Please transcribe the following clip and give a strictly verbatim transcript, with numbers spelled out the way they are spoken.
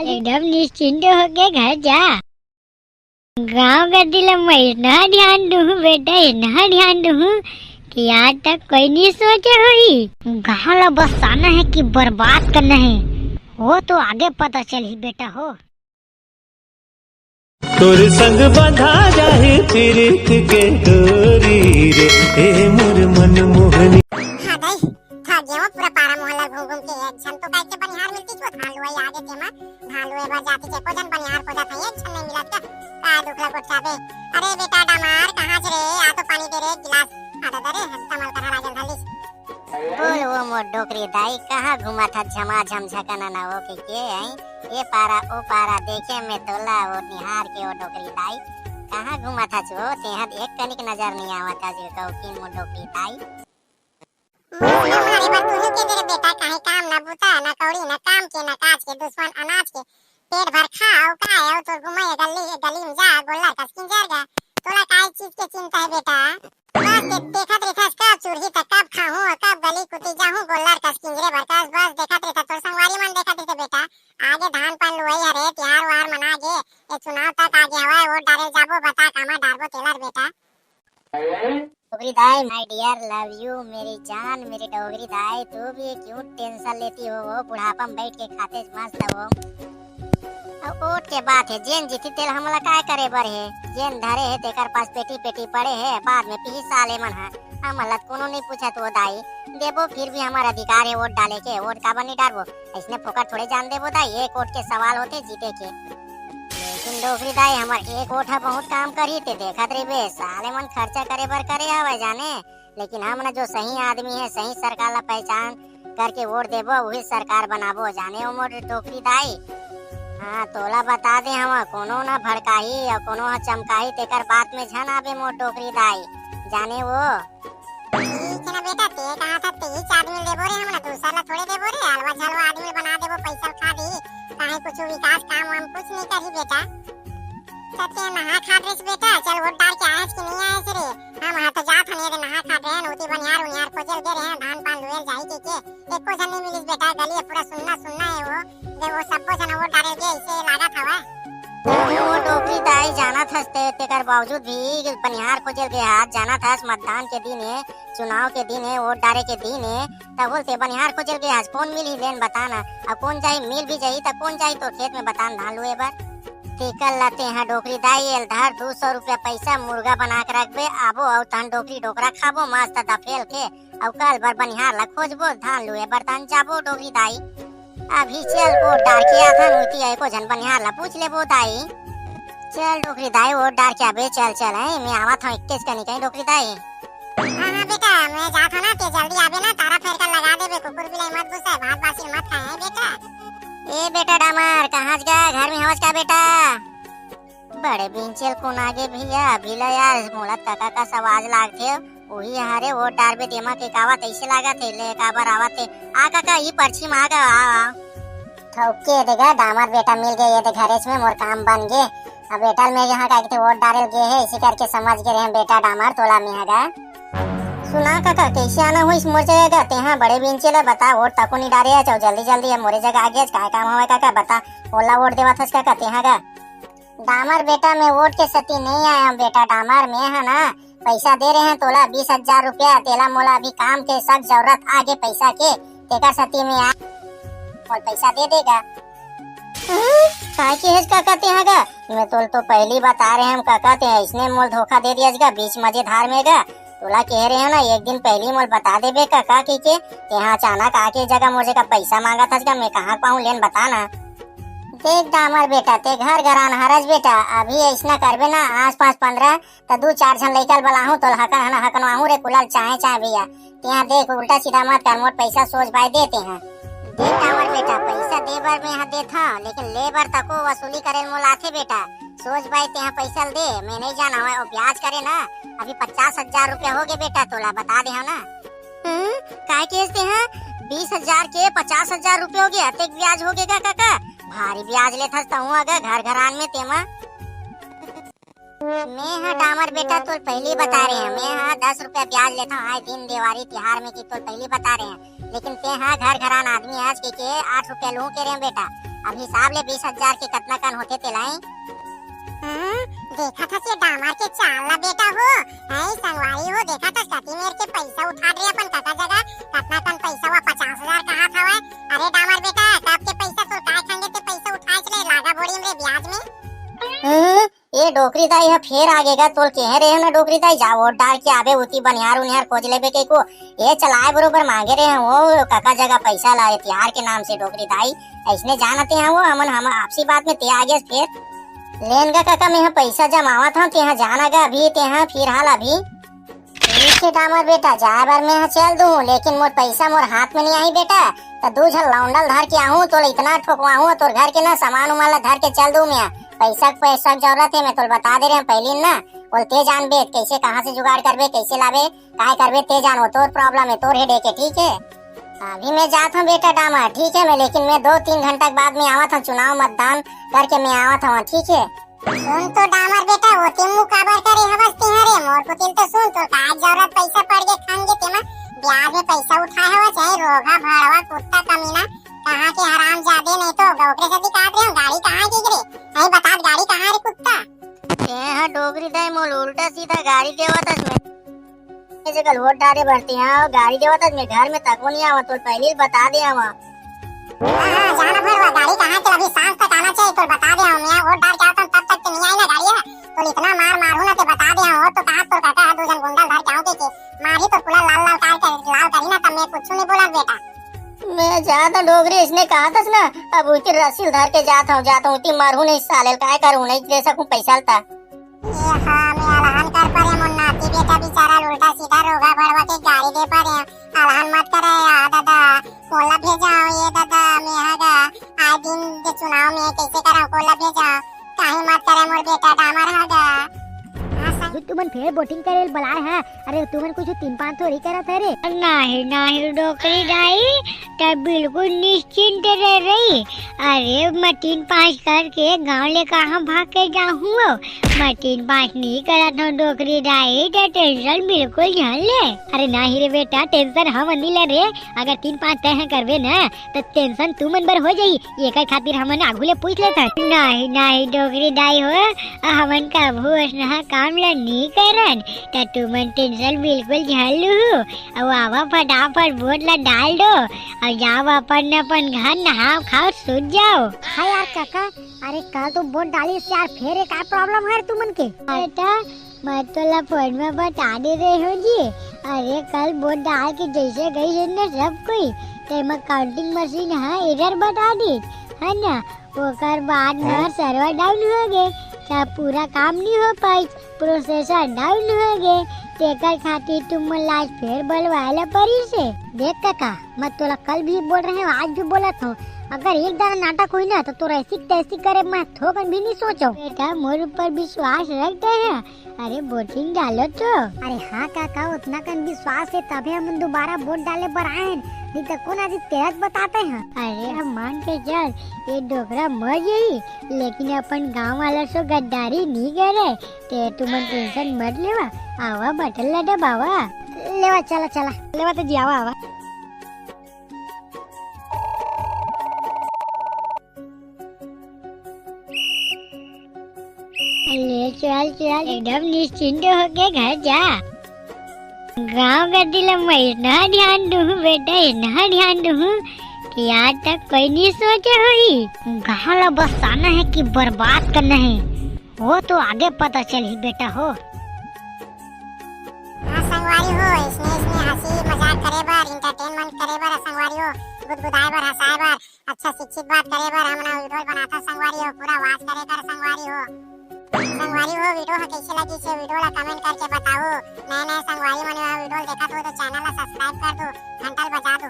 एकदम निश्चिंत होके घर जा। गांव गद्दी ल मैं इतना ध्यान दूहूं बेटा, इतना ध्यान दूहूं कि आज तक कोई नहीं सोचे होही। गांव ला बसाना है कि बर्बाद करना है, वो तो आगे पता चलही बेटा हो। तोर संग बंधा जाही प्रीत के डोरी रे, ए मोर मन मोहनी। हाँ दाई, थक गेंव पूरा पारा मोहल्ला घूम घूम के। एक झन तो कहिके बनिहार मिलतिस वो धान लुवई आगे तेमा, धान लुवे बर जातिस, एको झन बनिहार खोजत हंव, एक झन नइ मिलत का। का दुख ला गोठियाबे। अरे बेटा डामर, कहाँ च रे? आ तो पानी दे रे, एक गिलास। आ दे दे रे, कमल करा लागल धलिस। बोल वो मोर डोकरी दाई, कहाँ घूमत हस झमाझम झकना ना ओ के के, हैं? ए पारा ओ पारा देखे में तोला, ओ निहार के ओ डोकरी दाई, कहाँ घूमत हस वो? तेहा एक कनिक नजर नइ आवत हस कहो कि मोर डोकरी दाई। मारे बर तुही के दे रे बेटा, काहे काम ना बूता, ना कौड़ी, ना काम के, ना काज के, दुश्मन अनाज के, पेट भर खा, अउ का हे, अउ तोर घुमई गली, गली में जा, गोल्लर कस किंजर गा। तोला काय चीज के चिंता हे बेटा? बस दे-, देखत रहिथस कब चुरही त कब खाहूं, कब गली कुती जाहूं, गोल्लर कस किंजरे बर कस, बस देखत रहिथस, तोर संगवारी मन देखत रहिथे बेटा। आगे धान पान लुवई हरे, तिहार उहार मना गे, ए चुनाव तक आगे हवय, वोट डारे जाबो, बता कामा डारबो तेला रे बेटा। डोकरी दाई, my dear, love you, मेरी जान, मेरी डोकरी दाई, तू भी क्यों tension लेती हो? वो बुढ़ापा में बैठ के खाते मस्त हो। अब वोट के बात हे, जेन जीती तेला हमला काय करे बर हे? जेन धरे हे तेकर पास पेटी पेटी पड़े हे, बाद में पीही साले मन ह। हमला त कोनो नइ पूछत वो दाई, देबो फिर भी हमर अधिकार हे वोट डाले के, वोट काबर नइ डारबो? अइसने फोकट थोड़े जान देबो दाई, एक वोट के सवाल होथे जीते के। लेकिन डोकरी दाई, हमर एक वोट ह बहुत काम करही, ते देखत रहिबे, साले मन खर्चा करे बर करे हवय जाने, लेकिन हमन जो सही आदमी हे, सही सरकार ला पहचान करके वोट देबो, उही सरकार बनाबो, जाने ओ मोर डोकरी दाई। हाँ, तोला बता दे हवं, कोनो न भड़काही अउ कोनो ह चमकाही, तेकर बात में झन आबे मोर डोकरी दाई, जाने वो। ठीक हे ना बेटा, ते कहा था तेईस आदमी लेबो रे, हमन दूसर ला थोड़े देबो रे, अलवा झलवा आदमी बना देबो, पैसा खा दी, काहे कुछ विकास काम वाम कुछ नहीं करही बेटा। सत्य नहा खा ड्रेस बेटा, चल वोट डार के आयस कि नहीं आयस रे? हम हा तो जात हन ये नहा खा ड्रेन, उती बनिहार उनिहार खोजल गे रहे, धान पान लुएल जाही के, के एको झन नहीं मिलिस बेटा, गली पूरा सुन्ना सुन्ना हे वो। दे वो सब्बो झन वोट डारे गे, अइसे लागत हवय। वो डोकरी दाई जानत हस ते, तेकर बावजूद भी बनिहार खोजल गे हाथ, जानत हस मतदान के दिन हे, चुनाव के दिन हे, वोट डारे के दिन हे, तब बोलते बनिहार खोजल गे हाथ, कोन मिलही लेन बता ना, अउ कोन जाही, मिल भी जाही त कोन जाही तोर खेत में बता ना धान लुए बर। तेकर ला तेहा डोकरी दाई एल धर दू सौ रुपया पैसा मुर्गा बना के रखबे, आबो अउ तहन डोकरी डोकरा खाबो मस्त दफेल के, अउ कल बर बनिहार ला खोजबो, धान लुए बर तहन जाबो डोकरी दाई। अभी चल वोट डार के आथन, उती एको झन बनिहार ला पूछ लेबो दाई। चल डोकरी दाई वोट डार के आबे, चल चल, हैं, मैं आवत हंव एक्केच कनी कहीं डोकरी दाई। हाँ हाँ बेटा, मैं जात हंव ना, ते जल्दी आबे ना, तारा फेर कर लगा देबे, कुकुर बिलाई मत घुसे, भात बासी मत खाए, हैं बेटा। ए बेटा डामर, कहाँ च गा, घर में हवस का बेटा? बड़े बिंचेल कोन आगे भैया, अभी ला यार मोला कका कस आवाज लागथे, उही हरे वोट डारबे तेमा के कावत अइसे लागत हे, ले काबर आवत हे। आ कका, ई परछी म आ गा, आ, आ। ठौके दे गा, डामर बेटा मिल गे, ये दे घरेच में मोर काम बन गे। अब बेटा ल मैं यहाँ का के वोट डारेल गे हे, इसी करके समझ गे रहे बेटा डामर तोला में गा। सुना कका, कैसे आना होइस मोर जगह गा? तेहा बड़े बिंचेल बता, वोट तको नहीं डारे हस, अउ जल्दी जल्दी अब मोरे जगह आ गेस, काय काम हवय कका बता, ओला वोट देवत हस कका तेहा गा? डामर बेटा, मैं वोट के सेती नहीं आया हूँ बेटा डामर, मैं हा ना पैसा दे रहे हैं तोला बीस हजार रुपया, तेला मोला अभी काम के सख्त जरूरत आ गे पैसा के, तेकर सेती मैं आ, मोल पैसा दे देगा। हम्म, काय के हेस काका तेहा गा? मैं तोल तो पहली बता रहे हम काका, ते इसने मोल धोखा दे दिया गा बीच मजेदार में गा। तोला कह रहे हो ना, एक दिन पहली मोल बता देबे काका की के, तेहा अचानक आके जगह मोर जगह पैसा मांगा था गा, मैं कहाँ पाऊँ लेन बता ना। देख डामर बेटा, ते घर घरान हरस बेटा, अभी ऐसना करबे ना, आस पास पंद्रह त दू चार झन लइका ल बलाहूं, तोल हकन हना हकनवाहूं रे कुलल चाहे चाहे भैया। तेहा देख, उल्टा सीधा मत कर, मोर पैसा सोझ बाय दे तेहा। देख डामर बेटा, पैसा दे बर मैं हा देथंव, लेकिन ले बर तको वसूली करे ल मोला आथे बेटा। सोझ बाय तेहा पैसा ल दे, मैं नहीं जानव, वो ब्याज करे ना, अभी पचास हजार रुपया हो गे बेटा, तोला बता दे हव ना। हम्म, काय केस तेहा? बीस हजार के पचास हजार रुपया हो गे, अतेक ब्याज हो गे गा काका? भारी ब्याज लेथस तहूं अगर घर घरान में तेमा। मैं हा डामर बेटा तोल पहली बता रहे हैं, मैं हा दस रुपया ब्याज लेथंव आए दिन देवारी तिहार में की तोल पहली बता रहे हैं, लेकिन ते हा घर घरान आदमी हस के, के आठ रुपया लूं के रहे बेटा, अब हिसाब ले बीस हजार के कतना कन होथे तेला, हैं? हम्म, देखत हस ये डामर के चाल ला बेटा हो, हैं संगवारी हो, देखत हस कति मेर के पैसा उठात रहे अपन कका जगह, कतना कन पैसा हुआ, पचास हजार कहात हवय। अरे डामर बेटा, कब के पैसा तोर काय खंगे ते पैसा उठाए चले लागा बोड़ी में रे ब्याज में। हम्म, ये डोकरी दाई ह फेर आगे गा, तोल केहे रहे ना डोकरी दाई, जा वोट डाल के आबे, उती बनिहार उनिहार खोज लेबे के को। ये चलाए बरोबर मांगे रहे हैं वो कका जगह पैसा ला, तिहार के नाम से डोकरी दाई। ऐसने जानते हैं वो, हमन हम आपसी बात में ते आगे फेर। लेन गा कका, मैं पैसा जमावत हूँ, तेहा जाना गा अभी, तेहा फिर हाल अभी। ठीक है डामर बेटा, जाए बर मैं ह चल दूँ, लेकिन मोर पैसा मोर हाथ में नहीं आही बेटा। त दू झन लौंडल धर के आहूँ, तोला इतना ठोकवाहूँ, तोर घर के ना सामान उमान ला धर के चल दूँ मैं। पैसा के पैसा के जरूरत है, मैं तोला बता दे रहे हैं पहली ना। बोल ते जानबे, कैसे कहाँ से जुगाड़ करबे, कैसे लाबे, काय करबे ते जान, वो तोर प्रॉब्लम है, तोर हेडेक है, ठीक है। अभी मैं जात हूँ बेटा डामर, ठीक है मैं, लेकिन मैं दो तीन घंटा के बाद मैं आवत हूँ, चुनाव मतदान करके मैं आवत हूँ, ठीक है। सुन तो डामर बेटा, ओती मुँह काबर करे हवस तेहा रे? मोर कोतिल तो सुन, तोर का जरूरत पैसा पड़ गे खान के तेमा, ब्याज में पैसा उठाए हवस, चाहे रोगा भड़वा कुत्ता कमीना, कहाँ के हराम जादे नहीं तो ओकरे से दिखात रहे हो, गाड़ी कहाँ के रे? नहीं बतात गाड़ी कहाँ रे कुत्ता? तेहा डोकरी दाई मोल उल्टा सीधा गाड़ी देवत हस मैं। ये जगह वोट डारे भरती हाँ, गाड़ी देवत हस मैं घर में तको नहीं आवा, तो पहले ही बता दे आवा। हाँ, हाँ, जाना भरवा, गाड़ी कहाँ के अभी सांझ तक आना चाहिए, तो बता दे हम यहाँ वोट डाल के आता हूँ, तब तक तो नहीं आई ना गाड़ी है, तो इतना मार मारू ना ते बता दे हम, और तो कहाँ तो काका है, दो जन गुंडा धर के आऊँ के, के मारी तो पूरा लाल लाल कार के लाल करी ना, तब मैं कुछ नहीं बोला बेटा। मैं जाता डोकरी, इसने कहा था ना, अब उनकी रस्सी धर के जाता हूँ, जाता हूँ, उतनी मारू नहीं साले, काय करूँ, नहीं दे सकूँ पैसा लता। ए हाँ, मैं अलहन कर परे, मोर नाती बेटा बेचारा उल्टा सीधा रोगा भड़वा के गाड़ी दे परे। अलहन मत करे यार दादा, कोला भेजा ये दादा, मैं हा गा, आए दिन के चुनाव में कैसे करा, कोला भेजा, काहे मत करे मोर बेटा डामर हा गा। हाँ, संग- जो तुमन फेर वोटिंग करे बलाए है, अरे तुमन कुछ तीन पाँच थोड़ी करत है रे। नाही, नाही डोकरी दाई, तब बिल्कुल निश्चिंत रह रही। अरे मैं तीन पाँच करके गांव ले कहाँ भाग के जाहूँ? मैं तीन पाँच नहीं करत हूँ डोकरी दाई, ते टेंशन बिल्कुल झन ले। अरे नाही रे बेटा, टेंशन हम नहीं ले रे। अगर तीन पाँच तय करबे ना, तो टेंशन तुमन बर हो जाई। एकर खातिर हमन आगू ले पूछ लेथन। नाही, नाही डोकरी दाई हो, हमन कभू असनहा काम ल नी करन, त तुमन टेंशन बिल्कुल झन लुहू। अउ आवा फटाफट वोट ल डाल दो, अउ जाओ अपन अपन घर नहाओ खाओ सूत जाओ। हाँ यार काका, अरे कल तो वोट डाली यार, फेर ये का प्रॉब्लम है तुमन के? बेटा, मैं तोला फोन में बता दे रहे हूँ जी। अरे कल वोट डाल के जैसे गई है ना सब कोई, तेमा काउंटिंग मशीन हा एरर बता दी, है ना? ओकर बाद ना हाँ। सर्वर डाउन हो गए, तब पूरा काम नहीं हो पाई, प्रोसेसर डाउन हो गए, तेकर खातिर तुमन ला आज फेर बलवाए ला परी से। देख काका, मैं तोला कल भी बोल रहे हूँ, आज भी बोलत हूँ, अगर एक दाना नाटक हुई ना तो तोरा ऐसी तैसी करे मैं थोकन भी नहीं सोचो। बेटा मोर ऊपर विश्वास रख दे है, अरे वोटिंग डालो तो। अरे हाँ काका, उतना कन विश्वास है तबे हम दोबारा वोट डाले बर आए हैं, नहीं तो कौन आज तेरह बताते हैं। अरे हम मान के चल, ये डोकरा मर गई, लेकिन अपन गांव वाला सो गद्दारी नहीं करे, ते तुमन टेंशन मत लेवा, आवा बटन ला दबावा। लेवा चला चला, लेवा तो जी आवा आवा। ले चल चल, एकदम निश्चिंत होके घर जा। गांव गद्दी ल मैं इतना ध्यान दूहूं बेटा, इतना ध्यान दूहूं कि आज तक कोई नहीं सोचे होही। गांव ला बसाना है कि बर्बाद करना है, वो तो आगे पता चलही बेटा हो। हाँ संगवारी हो, इसने इसने हंसी मजाक करे बर, एंटरटेनमेंट करे बर संगवारी हो, गुदगुदाए बर, हंसाए बर, अच्छा शिक्षित बात करे बर हमन वीडियो बनाथन संगवारी हो, पूरा वॉच करे कर संगवारी हो। संगवारी हो, वीडियो ह कैसे लगिस हे, वीडियो ला कमेंट करके बताओ। नए नए संगवारी मन ह वीडियो देखत हो तो चैनल ला सब्सक्राइब कर दो, घंटा ल बजा दो।